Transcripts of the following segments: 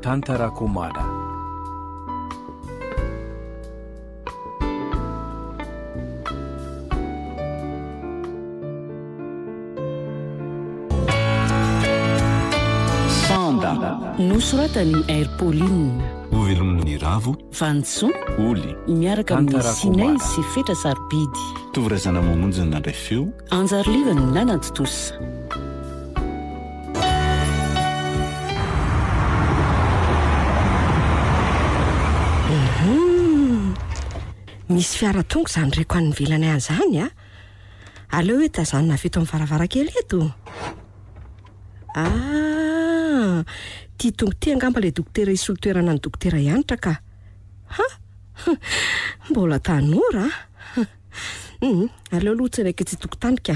Tantarakomada. Sanda. Nosoratan'i Air Pauline. Hovelomin'i Ravo. Vanintsoa. Oly. Miaraka amin'i Tantarakomada. Sinay sy Fetra Sarobidy. Tovo Razanamamonjy no nandray feo. Anjariliva no nanatontosa. Misy fiara tonga izany reko any ivelany any izany a. Aleo hoe tazanina avy eto amin'ny varavarankely eto. Ah, ity tonga ity angamba ilay dokotera hisolo toerana ny dokotera Hanitra ka. Ha! Mbola tanora a. Hum, aleo aloha tsenaiko etsy an-tokotany ka.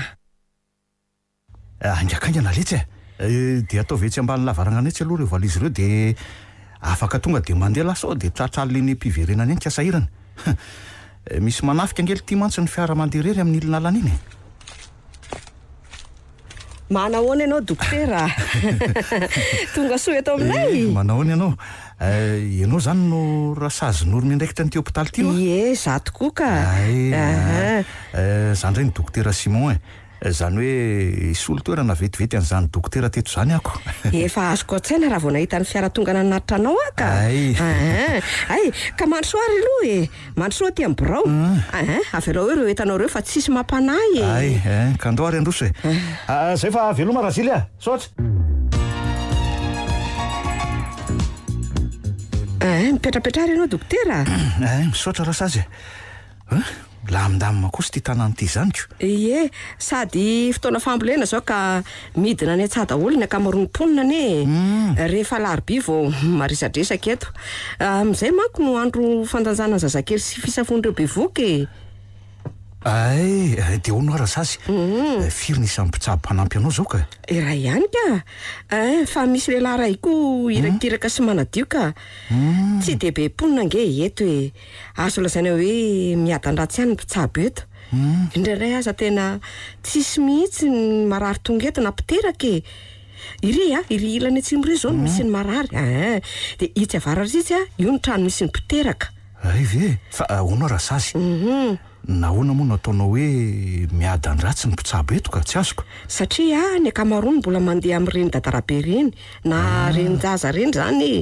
Haingakaingana letsy e! Dia ataovy etsy ambany lavarangana etsy aloha ireo valizy ireo dia afaka tonga dia mandeha lahy sao dia tratra alina eny am-piverenana eny ka sahirana. Misy manafika ange lty mantsy ny fiara mandeha irery amin'iny lalana iny e! Manahoana ianao dokotera a! Tonga soa eto aminay! Eh, manahoana ianao? Ianao izany no Rasazy Noro miandraikitra an'ity hopitaly ity va? Ie, izaho tokoa ka! Hay, Aha. izaho indray no dokotera Simon e! Izany hoe hisolo toerana vetivety an'izany dokotera teto izany aho ko. Efa azoko an-tsaina raha vao nahita ny fiara tonga nanatitra anao aho ka. Hay. Aa. Hay, ka mandrosoa ary aloha e! Mandrosoa aty amin'ny birao. Aa, avelao eo ireo entanao ireo fa tsisy mampanahy e! Hay, eh, ka andao ary handroso e. Aa, zay fa veloma Razily a! Misaotra. Aa, mipetrapetraha ary ianao dokotera a! Aa, misaotra Rasazy e. Hein? Milamindamina kosa ity tanàna ity izany ko! Ie, sady fotoana fambolena izao ka midina any an-tsaha daholo ny ankamaroan'ny mponina anie e! Rehefa alarobia vao maresadresaka eto. Amin'izay manko no andro fandanjana ny zazakely sy fisafoan'ireo bevohoka e! Hay, dia hono hoa Rasazy, firy ny isan'ny mpitsabo mpanampy anao izao ka? Iray ihany ka! Ein, fa misy lehilahy iray koa irakiraka sy manadio ka! Tsy dia be mponina ange eto e! Azo lazaina hoe miadan-dratsy ihany ny mpitsabo eto. Indraindray aza tena tsisy mihitsy ny marary tonga eto na mpiteraka e! Iry a, iry ilany atsimo iry izao no misy ny marary aa. Dia itsy avaratra itsy a, io ny trano misy ny mpiteraka. Hay ve e! Fa ahoana Rasazy? Nahoana moa no ataonao hoe miadan-dratsy ny mpitsabo eto ka? Tsy azoko. Satria ny ankamaroany mbola mandeha amin'ireny dadarabe ireny na renin-jaza ireny izany e!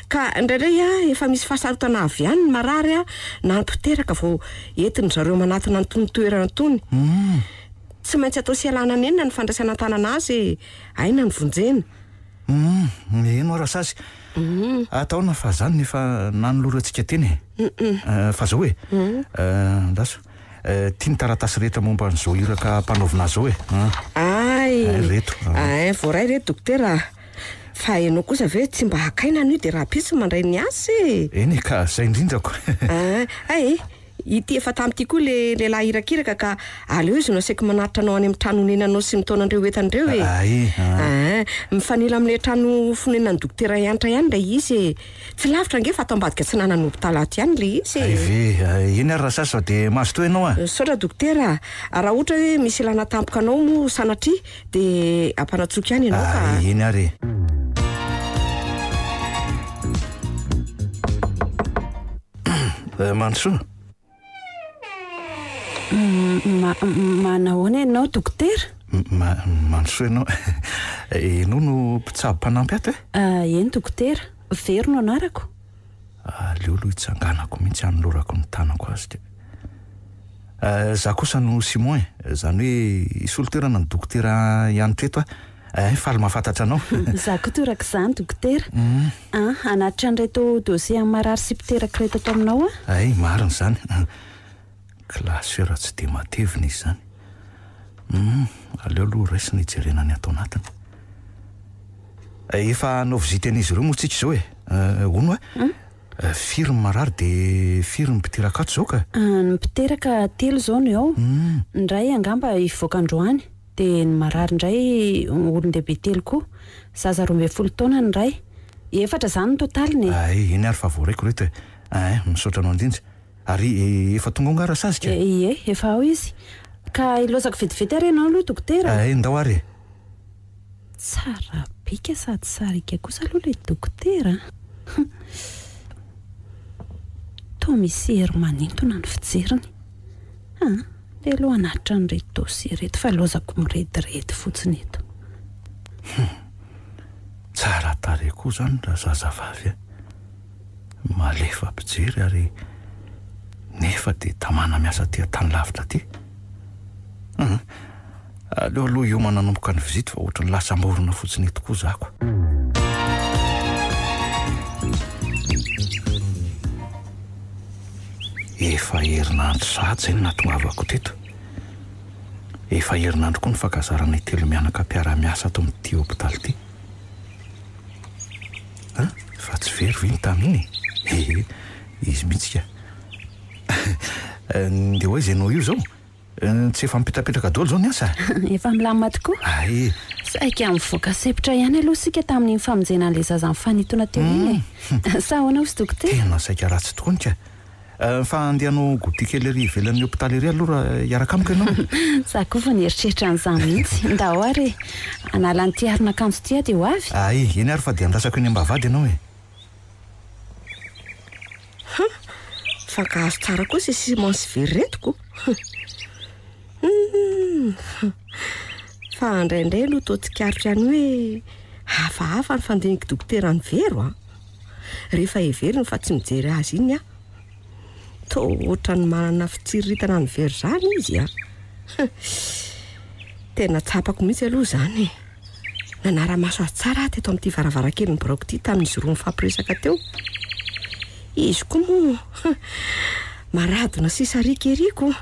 Ka indraindray efa misy fahasarotana avy any ny marary na ny mpiteraka vao entin-dry zareo manatona an'itony toerana itony. Tsy maintsy atao sy ialana nenina ny fandraisana an-tanana azy e! Aina no vonjena. Humm, eny hoa Rasazy. Ataona fa zany no efa nanolorantsika teny e. Fa zao e, andraso, ty ny taratasy rehetra momba an'izao iraka ampanaovina azy zao e. Ay! Ay reto. Ay, voaray re dokotera a. Fa ianao kosa ve tsy mba haka aina anio dia rahampitso mandray ny asa e. Eny e, ka zay indrindra ko. Ay! Ity efa tamin'ity koa le lehilahy irakiraka ka aleo izy no asaiko manatitra anao any amin'ny trano honenanao sy mitaona an'ireo entana ireo e! Ay a! Aa! Mifanila amin'ilay trano fonenan'ny dokotera Hanitra ihany ilay izy e! Tsy lavitra ange fa ato ambadika atsinanan'ny hopitaly ato ihany ilay izy e! Hay ve! Eny ary Rasasy fa dia mazotoa ianao a! Misaotra dokotera a! Raha ohatra hoe misy ilana tampoka anao moa sanatria dia ampanantsoiko ihany ianao ka! Ay, eny ary e! Mandrosoa. Ma, manahoana ianao dokotera? Ma, mandrosoa ianao. Ianao no mpitsabo mpanampy ato e? Ah, eny dokotera. Vero no anarako. Aleo aloha hitsanganako mihitsy hanolorako ny tanako azy dia. Izaho kosa no Simon e. Izany hoe hisolo toerana ny dokotera hianatra eto aho. Eh, faly mahafantatra anao. Izaho koa torak'izany dokotera. Ah, hanatitra an'ireto dossier an'ny marary sy mpiteraka ireto ato aminao aho. Hay, marina izany. Classeur tsy dia matevina izy izany. Hum, aleo aloha raisina hijerena ny ato anatiny. Efa hanao visite an'izy ireo moa tsika izao e. Hono hoa, firy ny marary dia firy ny mpiteraka ato izao ka? Ny mpiteraka telo izao no eo. Ny iray angamba hivoaka androany. Dia ny marary indray olon-dehibe telo koa. Zaza 12 taona ny iray. Efatra izany ny totaliny e. Hay, eny ary fa voaraiko ireto e. Ein, misaotra anao indrindra. Ary efa tonga ao angaha Rasazy ka? Ie, efa ao izy. Ka ilaozako vetivety ary ianao aloha dokotera. Hay, ndao ary e. Tsara bika sady sariaka kosa aloha ilay dokotera a. Toa misy hery manintona ny fijeriny. Ah, ndeha aloha hanatitra an'ireto dossier ireto fa lozako mirediredy fotsiny eto. Hum. Tsara tarehy koa izany razazavavy a. Malefa mpijery ary nefa dia tamana miasa aty an-tany lavitra aty. Hum. Aleo aloha hiomana hanomboka ny visite fa ohatran'ny lasa morona fotsiny eto koa zako. Efa herinandro sahady izay no nahatongavako teto. Efa herinandro koa nifankazaranay telo mianaka mpiara-miasa ato amin'ity hopitaly ity. An? Fa tsy very ve iny tamin'iny e? Ehe, izy mihitsy ka. Ndeha ho aiza ianao io izao? Tsy efa mipetrapetraka daholo izao ny asa? Efa milamina tokoa. Hay. Saika nivoaka sempotra ihany aloha isika tamin'iny famonjena an'ilay zaza nifanintona teo iny e. Sa ahoana hozy dokotera? Tena saika ratsy tokoa ny ka. Fa andeha hanao goûter kely ery ivelan'ny hopitaly ery aloha raha hiaraka amiko ianao. Za koa vao nieritreritra an'izany mihitsy. Ndao ary e. Hanala an'ity aron'akanjo ity aho dia ho avy. Hay, eny ary fa dia andrasako eny am-bavahady ianao e. Hum! Mifankahazo tsara kosa i Simon sy Very ireto ko! Hum! Fa indraindray aloha toa tsikaritro ihany hoe hafahafa ny fandinik'i dokotera an'i Vero an! Rehefa heveriny fa tsy mijery azy iny aho. Toa ohatran'ny manana fitsiriritana an'i Vero izany izy an! Tena tsapako mihitsy aloha izany e! Nanara-maso azy tsara aho teto amin'ity varavarankelin'ny biraoko ity tamin'izy roa nifampiresaka teo. Izy koa moa maradona sy sariaka ery ko.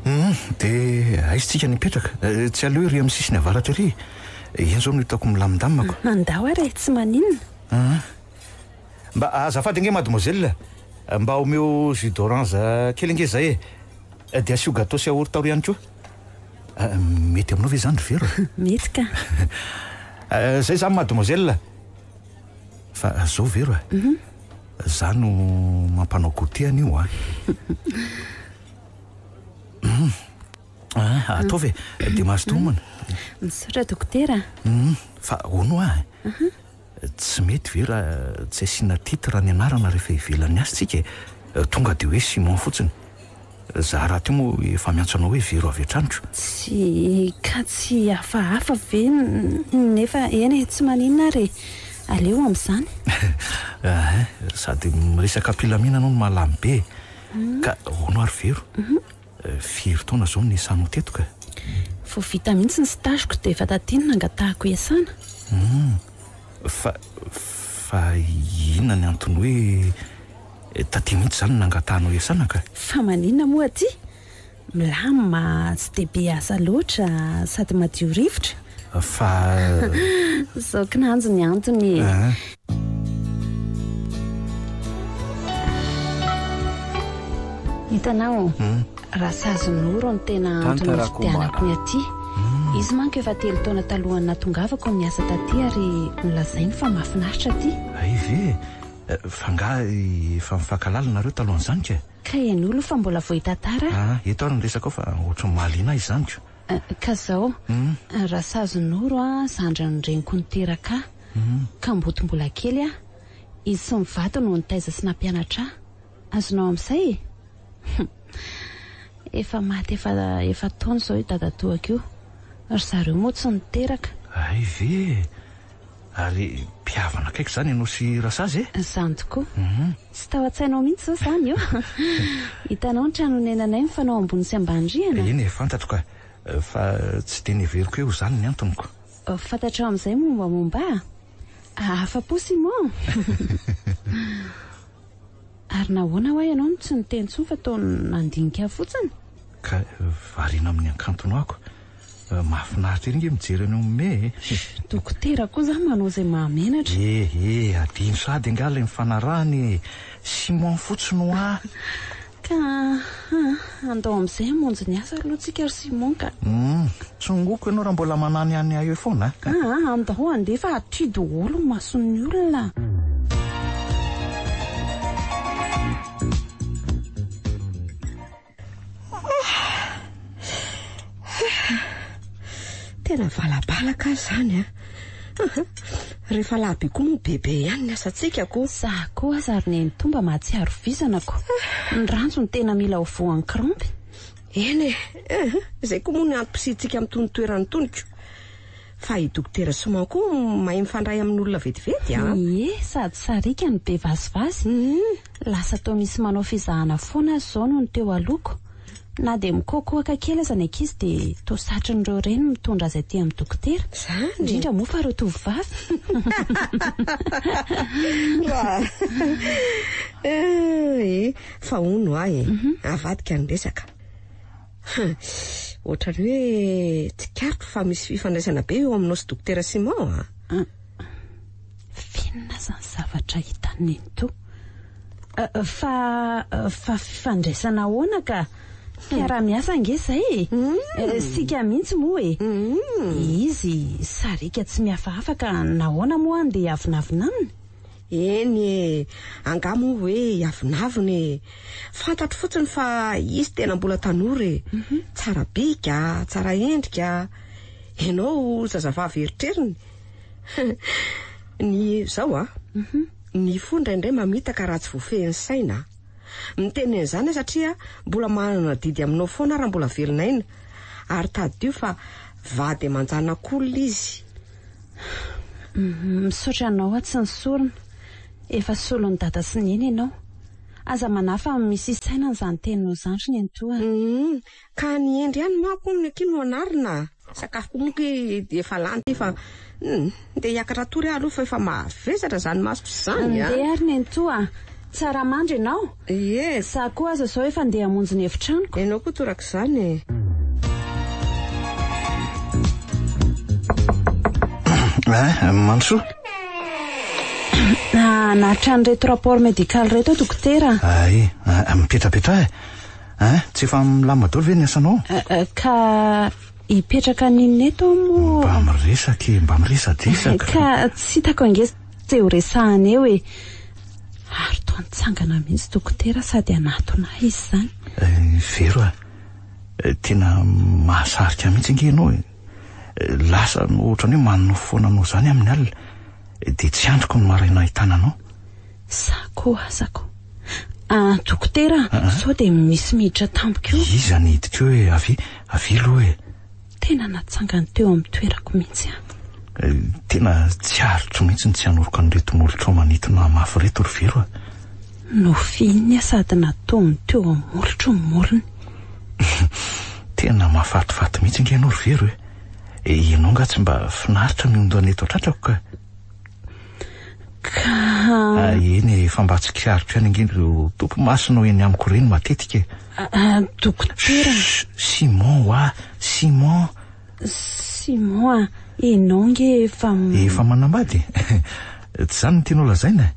Hum, dia aiza tsika no hipetraka? Tsy aleo ery amin'ny sisiny avaratra ery e? Eny izao no hitako milamindamina ko. Andao ary e, tsy maninona. Hum. Mba azafady ange mademoiselle, mba omeo jus d'orange kely ange zay e! Dia asio gâteau sy yaourt aroa ihany koa. Mety aminao ve izany ry Vero e? Mety ka. Zay izany mademoiselle. Fa zao Vero e, za no mampanao goûter anio an. Ataovy e, dia mazotoa homana. Misaotra dokotera a. Fa hono hoa e, Tsy mety ve raha tsy asiana titre ny anarana rehefa ivelan'ny asa tsika e? Tonga dia hoe Simon fotsiny. Za rahateo moa efa miantso anao hoe Vero avy hatrany ko. Tsy ka tsy hafahafa ve nefa eny e, tsy maninona ary e, aleo amin'izany. Ahin, sady miresaka am-pilaminana hono mahalany be e. Ka hono ary Vero, firy taona izao no niasanao teto ka? Vao vita mihitsy ny stage-ko dia efa taty no nangatahako hiasana. Hum, fa, fa inona ny antony hoe taty mihitsy izany no nangatahanao hiasana ka? Fa maninona moa aty? Milamina, tsy dia be asa loatra, sady madio rivotra. Fa. Izao kinanjo ny antony e. Hein. Hitanao, Rasazinoro no tena antony nividianako ny aty. Izy manko efa telo taona talohan'ny nahatongavako no niasa taty ary nolazainy fa mahafinaritra aty. Hay ve e! Fa angaha efa nifankahalala nareo talohan'izany ka? Ka henoy aloha fa mbola vao hitantara aho. Ah, eto ary ny resaka ao fa ohatran'ny mahaliana ahy izany ko. Ka zao, Rasazinoro a, zandrin'ny reniko niteraka ahy, kamboty mbola kely aho. Izy sy ny vadiny no nitaiza sy nampianatra ahy. Azonao amin'izay e? Hum. Efa maty efa efa-taona izao io dadatoako io. Ry zareo moa tsy niteraka. Hay ve e! Ary mpihavana akaiky izany ianao sy Rasazy e? Izany tokoa. Tsy tao an-tsainao mihitsy izao izany io. Hitanao ny trano onenanay mifanao ambony sy ambany rihana? Eny e, fantatro ka. Fa tsy dia neveriko hoe ho izany ny antony ko. Fantatrao amin'izay mombamomba ahy? Afa-po Simon? Ary nahoana hoa ianao no tsy niteny intsony fa toa nandinika ahy fotsiny? Ka variana amin'ny hakantonao ako. Mahafinaritra ery nge mijery anao mimehy e. Dokotera koa za manao izay mahamenatra. Eh eh, adino sahady angaha ilay nifanarahana e. Simon fotsiny hoa. Ka andao amin'izay hamonjy ny asa aloha tsika ry Simon ka. Hum, tsongoko ianao raha mbola manany any ahy eo foana a. Aa, andao handeha fa aty daholo ny mason'ny olona. Tena valabalaka aho izany a. Rehefa lahy be koa moa bebe ihany ny asantsika ko. Za koa aza ry nenitoa mba mahatsiaro vizana ko. Ny ranjo no tena mila ho voan'ny krampy. Eny e, izay koa moa ny antom-pisiantsika amin'itony toerana itony ko. Fa i Dokotera Simon koa mahay mifandray amin'olona vetivety a! Ie, sady sariaka no be vazivazy. Lasa toa misy manao fizahana foana aza izao noho ny teo alohako. Na dia mikoakoaka kely aza ny ankizy dia toa satrin'ireo reny mitondra azy aty amin'ny dokotera. Izany? Indrindra moa fa ireo tovovavy. Eh, fa hono aho e, avadika ny resaka. Ohatran'ny hoe tsikaritro fa misy fifandraisana be eo aminao sy Dokotera Simon a! F'inona aza ny zavatra hitan'i Nenitoa? Fa, fa fifandraisana ahoana ka? Mpiara-miasa ange izay e! Isika mihitsy moa e! Izy sariaka tsy mihafahafa ka nahoana moa aho ndeha hiavonavona aminy? Eny e! Angaha moa hoe hiavonavona e! Fantatro fotsiny fa izy tena mbola tanora e! Tsara bika, tsara endrika. Ianao zazavavy eritreriny. Ny izao a! Ny fo indraindray mamitaka raha tsy voafehin'ny saina a! Miteny an'izany aho satria mbola manana adidy aminao foana aho raha mbola velon'aina. Ary tadidio fa vady aman-janak'olona izy. Misaotra anao aho tsy nisorona. Efa solon'i dada sy neny ianao. Aza manahy fa misy isainana izany teninao izany ry nenitoa a. Humm, ka ny hendry ihany manko hono akia no anarina a. Sakafo koa moa ki dia efa lany ity fa humm, ndeha hiakatra hatory aho aloha fa efa mavesatra izany masoko izany a. Ndeha ary nenitoa a. Tsara mandry ianao. Ie. Za koa aza izao efa ndeha hamonjy ny efitranoko. Ianao koa torak'izany e. Hein, Mandrosoa. Naharitra an'ireto rapport médical ireto aho dokotera. Ay, mipetrapetraha e. Hein, tsy efa milamina daholo ve ny asanao? Ka hipetraka an'inona eto aho moa? Mba miresaka e, mba miresadresaka. Ka tsy hitako ange izay ho resahana eo e. Ary toa nitsangana mihitsy dokotera sady hanatona ahy izy izany. Vero a, tena mahasarika mihitsy ange ianao e. Lasa ohatran'ny hoe manonofy foana anao izany amin'ny alina. Dia tsy andriko ny maraina ahitana anao. Za koa aza ko. Ah, dokotera, sao dia misy miditra tampoka eo? Iza ny hiditra eo e? Avia, avia aloha e. Tena natsangany teo amin'ny toerako mihitsy aho. Tena tsy aritro mihitsy ny tsy hanoroka an'ireto molotrao manintona mafy ireto ry Vero a. Nofihininy aho sady nataony teo amin'ny molotro ny molony. Tena mahafatifaty mihitsy ange ianao ry Vero e. Ianao angaha tsy mba finaritra miondana eto an-tratrako ka. Ka. Eny e, efa mba tsikaritro ihany ange ireo topi-masonao eny amiko ireny matetika e. Dokotera. Chut, Simon hoa, Simon. Simon a, ianao ange efa. Efa manambady e? Tsy izany no tianao lazaina?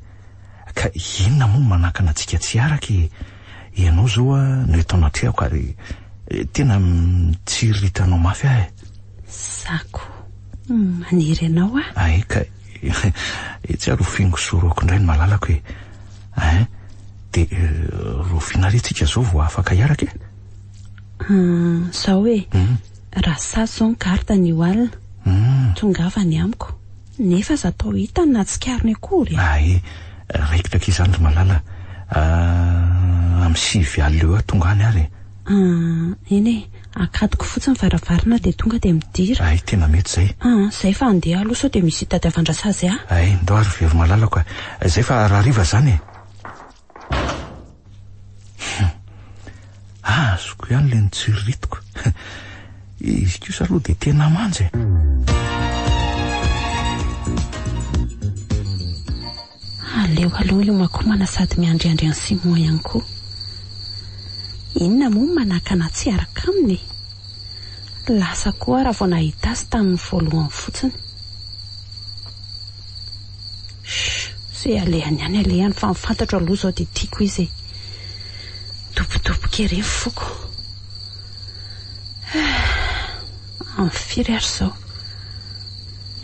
Ka inona moa no manakana antsika tsy hiaraka e? Ianao izao a, no eto anatrehako ary tena mitsiriritra anao mafy aho e. Za koa maniry anao aho. Ay ka, etsy ary ho fingo sorohako indray ny malalako e. Ein, dia rahoviana ary isika izao vao afaka hiaraka e? Izao e, raha sazy izao ny garde anio alina, tongava any amiko. Nefa aza atao hitany na tsikariny akory e! Ay, raikitra akia izany ry Malala a! Amin'ny 9 alina eo aho tonga any ary e! Eny e, akatoko fotsiny varavarana dia tonga dia midira. Ay, tena mety izay. Aa, izay fa andeha aloha sao dia misy hitadiavan-drasazy ahy. Ay, ndao ary vero malalako a! Izay fa rahariva izany e! Hum! Azoko ihany ilay notsiriritiko. Izy kosa aloha dia tena manja e! Aleo aloha hiomakomana sady miandriandry an'i Simon ihany koa. Inona moa no manakana ahy tsy hiaraka aminy e? Lasa koa aho raha vao nahita azy tamin'ny voalohany fotsiny. Shh! Izay alehany ihany alehany fa ny fantatro aloha izao dia tiako izy e! Dobodoboka ery ny foko. Eh! Amin'ny firy ary izao?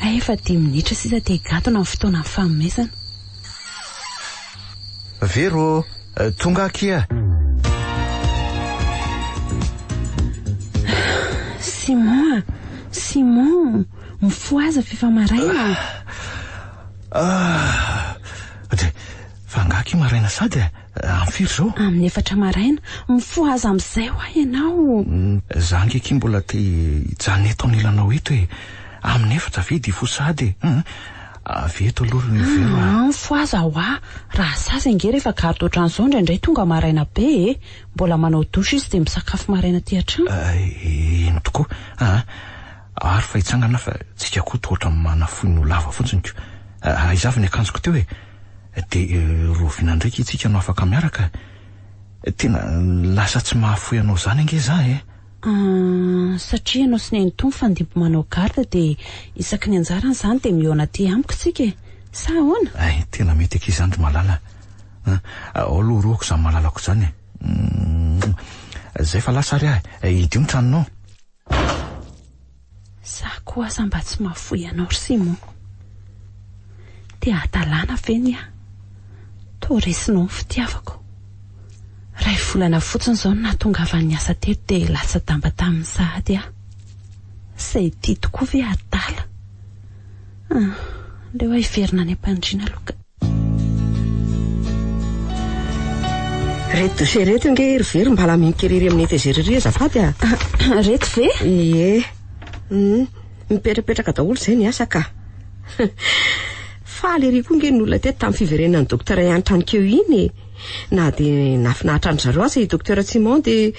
Hay efa dimy minitra sisa dia higadona ny fotoanan'ny fanomezana. Vero ô! Tonga akia! Simon a! Simon, mifohaza fa efa maraina. Ah, de fa angaha akia maraina sady e? Amin'ny firy izao? Amin'ny efatra maraina. Mifohaza amin'izay hoa ianao. Za ange akia mbola te hijanona eto anilanao eto e. Amin'ny efatra ve dia hifoha sahady e? Avy eto aloha ry Vero a. Ah, mifohaza hoa. Raha sazy ange rehefa garde ohatran'izao indraindray tonga maraina be e. Mbola manao douche izy dia misakafo maraina aty an-trano. Eny tokoa. Aa, ary fa hitsangana fa tsika koa toa ohatran'ny manafohy ny ho lava fotsiny ko. Aiza avy ny akanjoko teo e? Dia rahoviana indray tsika no afaka miaraka? Tena lasa tsy mahafoy anao izany ange za e! Ah, satria ianao sy Nenitoa mifandimby manao garde dia isaky ny anjarany izany dia mihaona aty amiko tsika e! Sa ahoana? Hay, tena mety akia izany ry Malala a! Ao aloha orohako izany malalako izany e! Zay fa lasa ary aho e! Hidio ny tranonao. Za koa aza mba tsy mahafoy anao ry Simon. Te hadalana ve ny ahy? Toa resinao ny fitiavako. Iray volana fotsiny izao no nahatongavany niasa teto dia latsa-damba taminy sahady aho. Izay ity tokoa ve adala? Ah, aleo aho hiverina any am-pandriana aloha ka. Reto dossier reto nge ry very mbala mikirirry amin'ny ETG ry azafady a. Reto ve? Ie. Mipetrapetraka daholo izay ny asa ka. Faly ery koa nge ny olona teto tamin'ny fiverenan'ny dokotera ihany tranikeo iny e. Na dia nahafinaritra an-dry zareo aza i dokotera Simon dia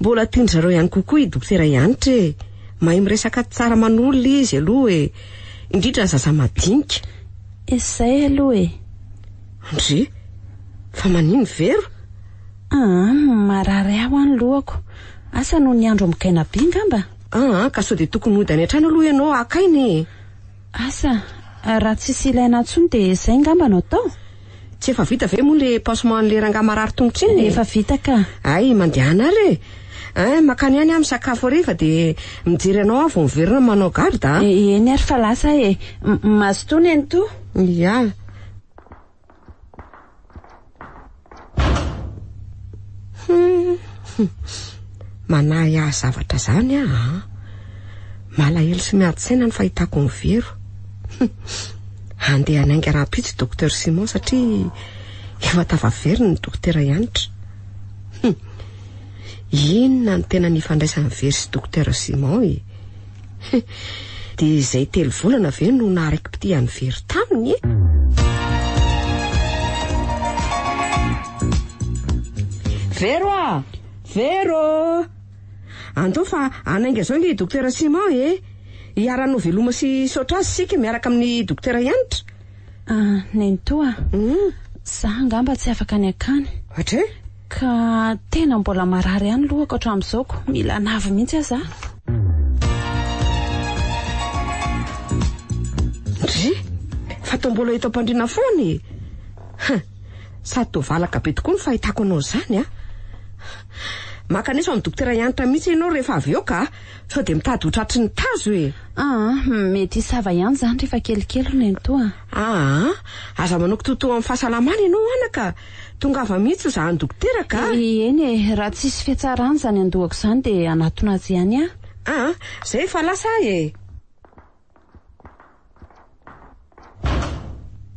mbola tian-dry zareo ihany kokoa i dokotera Hanitra e. Mahay miresaka tsara aman'olona izy aloha e. Indrindra ny zaza madinika. Izay aloha e. Ndry, fa manino Vero? Aa, marary ahy hoa ny lohako. Asa noho ny andro migaina be angamba? Aa, ka sao dia tokony hody any an-trano aloha ianao haka aina e. Asa, raha tsisy ilaina intsony dia izay angamba no atao? Tsy efa vita ve moa ilay pansement an'ilay rangahy marary tongotra iny e? Efa vita ka. Hay, mandehana ary e. Ein, mankany ihany aho misakafo hariva dia mijery anao aho vao miverina manao garde a. Eny ary fa lasa aho e. Mazotoa nenitoa. Ia. Hum, manahy ahy zavatra izany aho an. Malahelo sy miady saina ny fahitako an'i Vero. Handeha hanainga rahampitso Docteur Simon satria efa tafaverina ny dokotera Hanitra. Hum. Inona no tena nifandraisan'i Very sy Docteur Simon e? Dia izay telo volana ve no naharaiki-pitia an'i Very taminy e? Vero a! Vero! Andao fa hanainga izao ange i Docteur Simon e! Hiara-hanao veloma sy hisaotra azy isika miaraka amin'ny Dokotera Hanitra. Ah, nenitoa a! Za angamba tsy afaka ny hankany. Hatreto? Ka tena mbola marary ihany lohako hatramin'izao ko, mila navy mihitsy aho za. Ndry! Fa toa mbola eto am-pandriana foana e! Hum! Sady toa valaka be tokoa ny fahitako anao izany a! Mankanesa ao amin'ny dokotera Hanitra mihitsy ianao rehefa avy eo ka! Sao dia mitady ho tratry ny tazo e! Aa, mety hisava ihany izany rehefa kelikely ry nenitoa a! Aa, aza manao kitoatoa amin'ny fahasalamana ianao anaka! Tongava mihitsy ho zahan'ny dokotera ka! Eny e, raha tsisy fihatsarana izany andohako izany dia hanatona azy ihany aho. Aa, izay efa lasa aho e!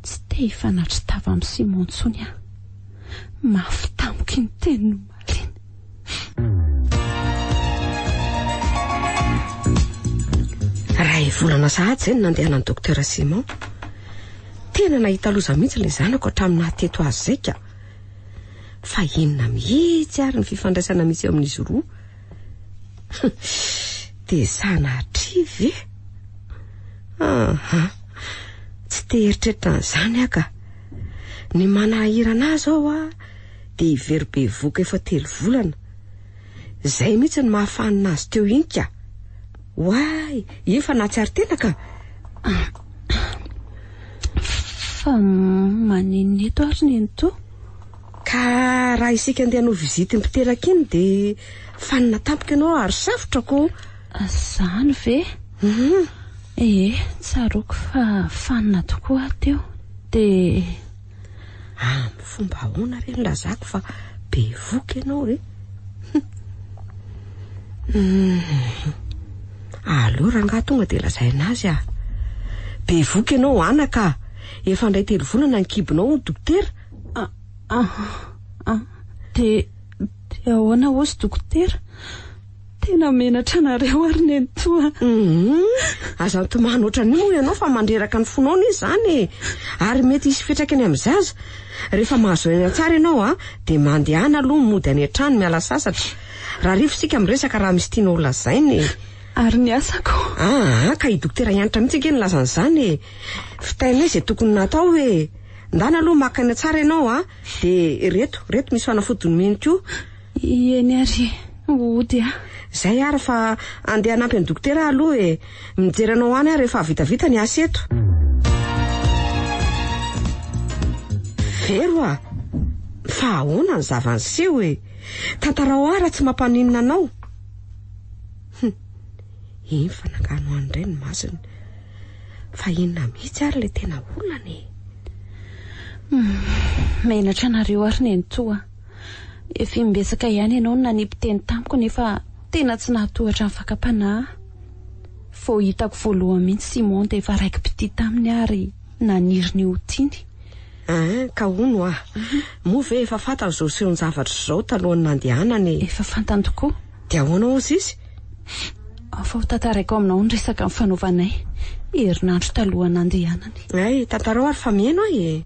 Tsy te hifanatri-tava amin'i Simon intsony aho. Mafy tamiko iny teniny omaly iny. Iray volana sahady izay no nandehanan'i Docteur Simon. Tena nahita loza mihitsy ilay zanako hatramin'ny naha-teto azy izay ka. Fa inona mihitsy ary ny fifandraisana misy eo amin'izy roa? Dia sanatria ve? Aha, tsy te hieritreritra an'izany aho ka. Ny manahirana ahy izao a, dia i Vero bevohoka efa telo volana. Izay mihitsy no mahafanina azy teo iny ka. Oay, efa nahatsiaro tena ka. Fa maninona eto ary nenitoa? Ka raha isika andeha hanao visite mpiteraka iny dia fanina tampoka ianao ary safotra ko. Izany ve? Ee, tsaroako fa fanina tokoa aho teo. Dia. Amin'ny fomba ahoana re no lazako fa bevoka ianao e? Aleo rangahy tonga dia lazaina azy ah. Bevoka ianao anaka ah. Efa handray telo volana ny kibonao hoy dokotera. Ah, ah, ah. Dia, dia ahoana hozy dokotera? Tena menatra anareo ary nenitoa. Hum, aza mitomany ohatran'io moa ianao fa mandreraka ny fonao anie izany e. Ary mety hisy fiantraikany amin'ny zaza. Rehefa mahazo aina tsara ianao a, dia mandehana aloha mody any an-trano miala sasatra. Rahariva isika miresaka raha misy tianao holazaina e. Ary ny asako? Aa, ka i dokotera Hanitra mihitsy ange nilaza an'izany e. Vitainay izay tokony natao e. Ndana aloha maka aina tsara ianao a, dia ireto, ireto misy fanafody nomeny koa. Eny ary e, hody aho. Izay ary fa andeha hanampy an'i dokotera aho aloha e. Mijery anao any aho rehefa vitavita ny asa eto. Vero a! Fa ahoana ny zava-niseho e? Tantarao ahy raha tsy mampaninona anao. Hum, iny fa nangano any indray ny masony. Fa inona mihitsy ary ilay tena olana e? Hum, menatra anareo ary nenitoa. Efa imbetsaka ihany ianao no nanipy teny tamiko nefa tena tsy nahatohatra ny fakam-panahy. Vao hitako voalohany mihitsy Simon dia efa raiki-pitia taminy aho ary naniry ny ho tiany. Ein, ka hono hoa. Moa ve efa fantany izao sehon-javatra izao talohan'ny nandehanany e? Efa fantany tokoa. Dia ahoana hozy izy? Ao fa ho tantaraiko aminao ny resaka nifanaovanay, herinandro talohan'ny nandehanany. Hay, tantarao ary fa mihaino aho e!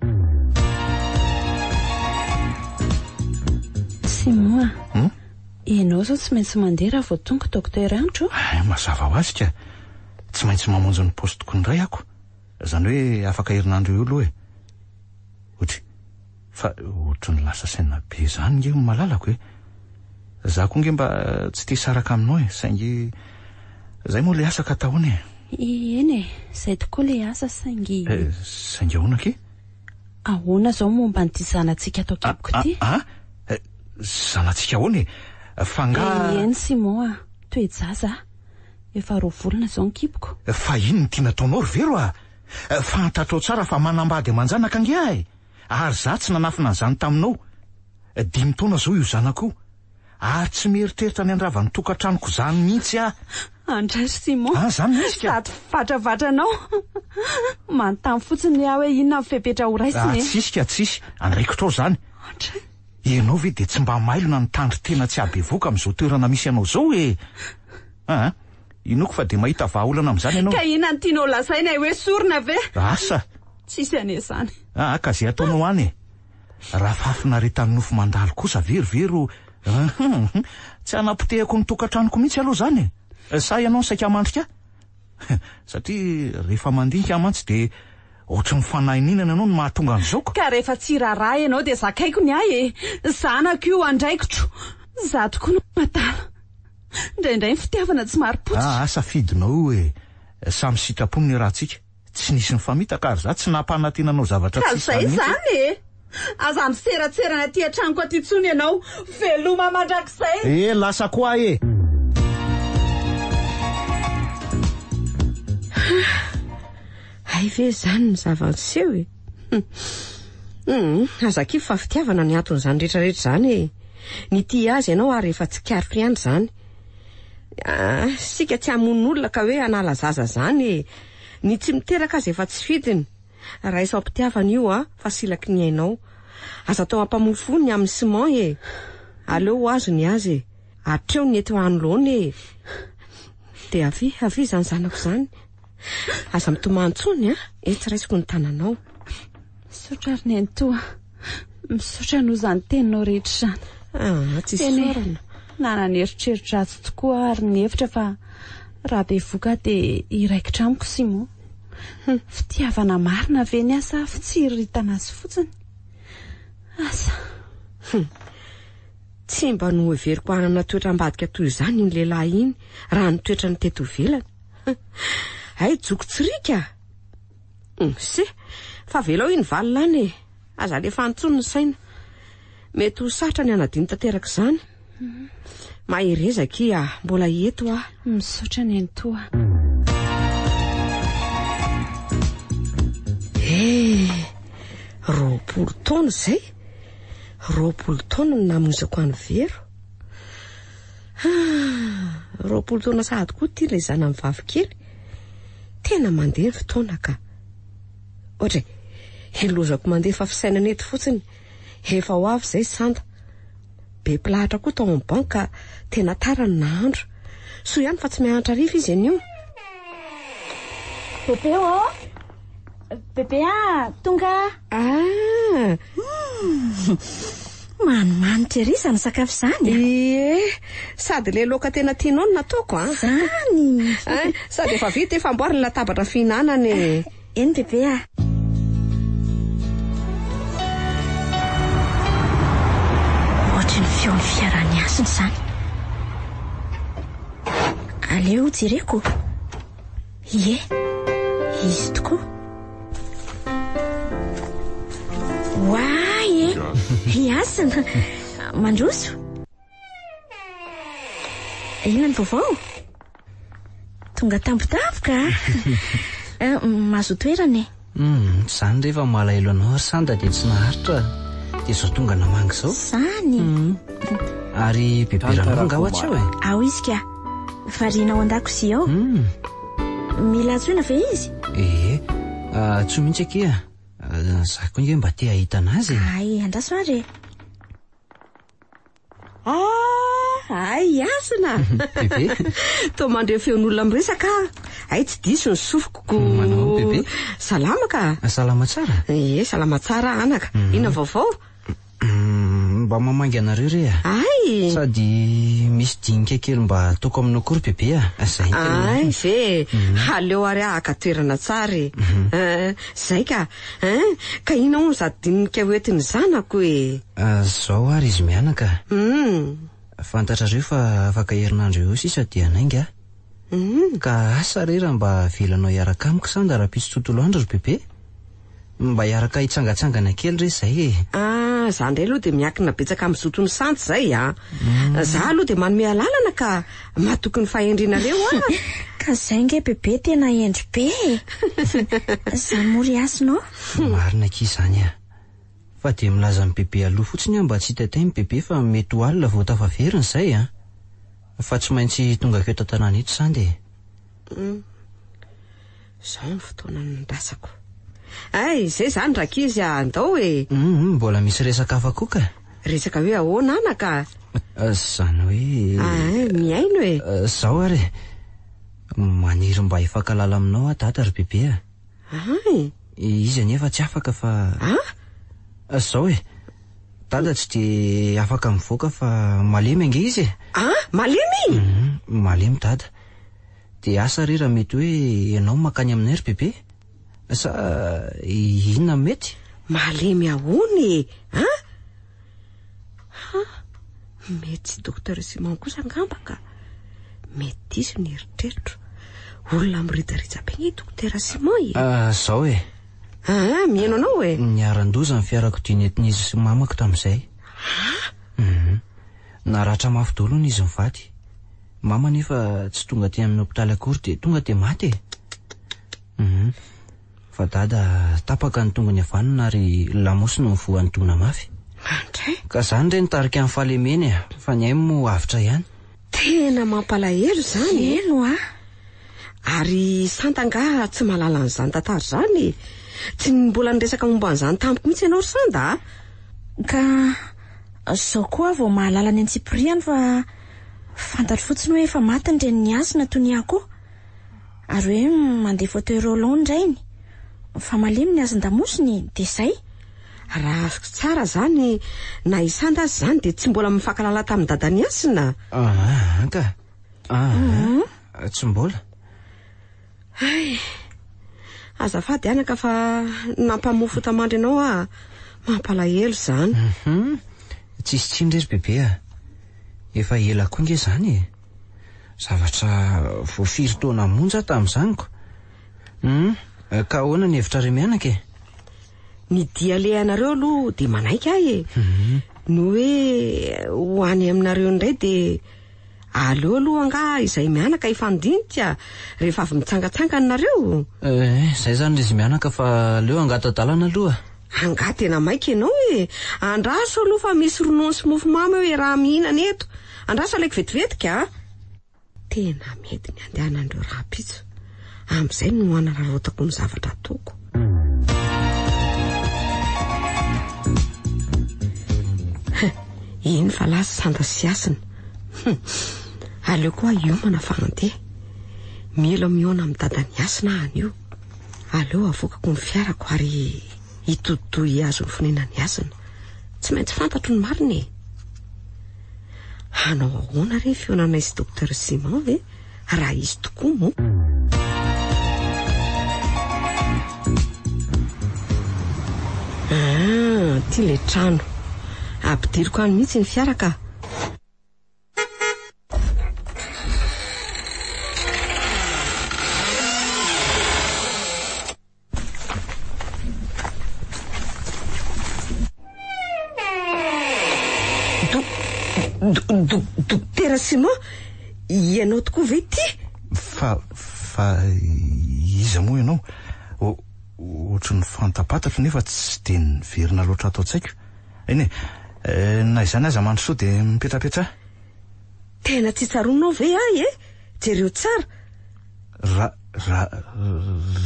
Simon a! Hmm? Ianao izao tsy maintsy mandeha raha vao tonga Docteur Andro. Hay, mazava ho azy ka. Tsy maintsy mamonjy ny postiko indray ako. Izany hoe afaka herinandro eo aloha e. Otry. Fa ohatry ny lasa saina be izany nge ny malalako e. Za koa nge mba tsy te hisaraka aminao e, saingy zay moa le asa ka atahoana e. Eny e, zay tokoa le asa saingy. Eh, saingy ahoana akia? Ahoana izao momba an'ity zanatsika ato an-kiboko ity? Ah, ah, zanatsika ahoana e? Fa angaha. Eny Simon a, toe-jaza a. Efa roa volana izao ny kiboko. Fa inona no tiana ataonao ry Vero a? Fantatrao tsara fa manambady aman-janaka ange aho e! Ary izaho tsy nanafina an'izany taminao. Dimy taona izao io zanako io. Ary tsy mieritreritra ny handrava ny tokantranoko izany mihitsy aho. Andray ry Simon. Ah, izany mihitsy ka. Sady vatravatra anao. Manontany fotsiny aho hoe inona ny fepetra horaisina e. Ah, tsisy ka, tsisy. Andraikitrao izany. Andray. Ianao ve dia tsy mba mailona nitandrin-tena tsy habevoka amin'izao toerana misy anao izao e? Aa, inoako fa dia mahita vahaolana amin'izany ianao. Ka inona no tianao lazaina e? Hoe sorona ve? Asa. Tsisy anie izany. Aa, ka izay ataonao any e. Raha fahafinaretan'ny nofo mandalo kosa ve ry Vero, hum, tsy hanapotehako ny tokantranoko mihitsy aloha izany e. Sa ianao no saika hamandrika ahy? Satria rehefa mandinika aho mantsy dia ohatry ny fanahininana ianao no mahatonga an'izao ko. Ka rehefa tsy raharaha ianao dia zakaiko ny ahy e! Zanako io, andraikitro. Izaho tokoa no adala. Indraindray ny fitiavana tsy marim-pototra. Aa, safidinao io e! Samy sitrapony ny ratsika. Tsy nisy nifamitaka ary za tsy nampanantena anao zavatra Ka tsisy zay zany mihitsy. zany e! Aza miseratserana aty an-tranoko aty intsony ianao. Veloma mandrakizay! Eh lasa koa aho e! Hay ve izany ny zava-niseho e? Hum, aza kivy fa fitiavana ny anton'izany rehetrarehetra izany e. Nitia azy ianao ary efa tsikariko ihany izany. Ah, isika tsy hamono olona ka hoe hanala zaza izany e. Ny tsy miteraka aza efa tsy fidiny. Raiso am-pitiavana io a, fa silaky ny ainao. Aza atao ampamoifo ny amin'i Simon e. Aleo ho azy ny azy e. Hatreo ny eto anoloana e. Dia avia, avia izany zanako izany. Aza mitomany intsony a. Etsy raisiko ny tananao. Misaotra ry nenitoa. Misaotra noho izany teninao rehetra izany. Ah, tsisy Tena isaorana. Nanana eritreritra ratsy tokoa aho ary nihevitra fa raha bevoka dia hiraikitra amiko Simon. Fitiavana marina ve ny ahy sa fitsiriritana azy fotsiny? Asa. Tsy mba noheveriko hanana toetra ambadika toy izany iny lehilahy iny raha ny toetrany teto ivelany. Hay joko tsirika! Se, fa avelao iny valina any e! Aza alefa any intsony ny saina. Mety ho sarotra ny hanadino tanteraka izany. Mahereza akia, mbola eto aho. Misaotra nenitoa. Eh, 20 taona izay? 20 taona no namoizako an'i Vero. Ah, 20 taona sahady koa ity ilay zanany vavy kely. Tena mandeha ny fotoana ka. Ohatra e, hilozako mandefa fisainana eto fotsiny. Efa ho avy izay Sanda. Be mpilahatra koa tao amin'ny banky ka tena tara ny nahandro. Soa ihany fa tsy mianatra hariva izy anio. Bebe ô! Bebe a! Tonga! Ah! Manimanitra ery izany sakafo izany a! Ie! Sady ilay laoka tena tianao no nataoko a! Izany! Hein, sady efa vita efa amboary ny latabatra fihinanana e! Eny bebe a! Ohatry ny feon'ny fiaran'i Hasina izany. Aleo jereko. Ie, izy tokoa. Oay e! I Hasina! Mandroso. Inona ny vaovao? Tonga tampotampoka a! Mahazo toerana e! Hum, izany rehefa malahelo anao ry Sanda dia tsy naharitra dia izao tonga namangy izao. Izany? Hum. Ary bebe Ranoro angaha hoa tsy ao e? Ao izy ka. Variana ao an-dakozia ao. Hum. Mila antsoina ve izy? Ee, antsoy mihitsy akia. Za koa ange mba te hahita anazy e. Hay, andraso ary e. Ah, hay Hasina! Bebe. Toa mandre feon'olona miresaka aho. Hay tsy diso ny sofiko ko. Manao bebe? Salama ka. Salama tsara? Ie, salama tsara anaka. Inona vaovao? Mba mamangy anareo re a. Hay! Sady misy dinika kely mba ataoko aminao koa ry bebe a. Zay no tena Hay marina. ve? Aleo ary aho haka toerana tsara e. Eh, zay ka. Hein? Ka inona hono izato dinika ho entin'ny zanako e? Zao ary izy mianaka. Hum. Fantatrareo fa afaka herinandro eo sisa dia hanainga aho. Hum. Ka asa re raha mba avelanao hiaraka amiko sanda rahampitso tontolo andro ry bebe? Mba hiaraka hitsangatsangana kely re izay e. Ah, za indray aloha dia miankina betsaka amin'ny zoton'ny Santa izay a. Za aloha dia manome alalana ka matoky ny fahendrenareo aho. Ka zay nge bebe tena hendry be e. Zany moa ry Hasina ô. Marina akia izany a. Fa dia milaza amin'i bebe aloha fotsiny aho mba tsy hitaitaina i bebe fa mety ho alina vao tafaverina izay a. Fa tsy maintsy tonga akeo tan-tanàna eto Sanda e. Izao ny fotoana nandrasako. Hay, izay izany rankizy a, andao e! Hum, mbola misy resaka hafa koa ka. Resaka hoe ahoana anaka? Izany hoe. Ah, mihaino e! Izao ary e, maniry mba hifankahalala aminao aho dada ry bebe a. Hay! Izy anefa tsy afaka fa. Ah? Izao e, dada tsy dia afaka mivoaka fa malemy ange izy e. Ah, malemy? Hum, malemy dada. Dia asa re raha mety hoe ianao mankany aminay ry bebe? Sa inona no mety? Malemy ahoana e? An? Ha? Mety tsy Docteur Simon kosa angamba ka. Mety diso ny eritreritro. Olona mirijarija be anie Docteur Simon e. Ah, zao e. Ah, mihaino anao e. Niharan-doza ny fiarakodia nentin'izy sy mamako tamin'izay. Ah? Mhm. Naratra mafy daholo hono izy mivady. Mama anefa tsy tonga aty amin'ny hopitaly akory dia tonga dia maty e. Hum. Fa dada tapaka ny tongony havanana ary lamosiny no voan'ny dona mafy. Andray. Ka zany re nitarika ny fahalemeny e, fa ny ainy moa avotra ihany. Tena mampalahelo izany e. Helo a. Ary Santa angaha tsy mahalala an'izany tantara izany e? Tsy mbola niresaka momba an'izany tamiko mihitsy ianao ry Sanda a. Ka Zao koa aho vao mahalala ny antsipiriany fa fantatro fotsiny hoe efa maty ny renin'i Hasina toy ny ahy koa. Ary hoe mandeha fauteuil roulant ny rainy. Fa malemy ny hazon-damosiny dia izay. Raha azoko tsara izany, na i Sanda aza izany dia tsy mbola mifankalala tamin'i dadan'i Hasina? Aa ka. Aa, tsy mbola. Hay! Azafady anaka fa nampamoa fotamandry anao aho. Mampalahelo izany. Hum, tsisy tsiny re ry bebe a. Efa ela koa nge izany e. Zavatra vao firy taona monja aho tamin'izany ko. Hum, ka ahoana ny hevitrareo mianaka e? Ny dia alehanareo aloha dia manaiky aho e. Ny hoe ho any aminareo indray dia Aleo aloha angaha izay mianaka hifandinika rehefa avy mitsangatsangana nareo? Eh, zay zany ry izy mianaka fa aleo hangata-dalana aloha. Angaha tena maika ianao e? Andraso aloha fa misy ronono sy mofomamy eo iaraha-mihinana eto. Andraso alaiko vetivetika a! Tena mety ny andehanan'ireo rahampitso. Amin'izay no hanararaotako ny zavatra ataoko. Iny fa lasa sanda sy hasina. Hum, Aleoko aho hiomana fa handeha. Mila mihaona amin'ny dadan'i Hasina aho anio. Aleo avoakako ny fiarako ary hitodi-doha hihazo ny fonenan'i Hasina. Tsy maintsy fantatro ny marina e. Hanao ahoana re ny fihaonanay sy Docteur Simon e? Raha izy tokoa moa. Ah, ity ilay trano. Ampidiriko any mihitsy ny fiara ka. Dokotera Simon, ianao tokoa ve ity? Fa, fa iza moa ianao? Ohatry ny fantapantatro nefa tsy dia niverina loatra ato an-tsaiko. Eny e, na izany aza mandrosoa dia mipetrapetraha. Tena tsy tsaroanao ve ahy e? Jereo tsara. Ra, ra,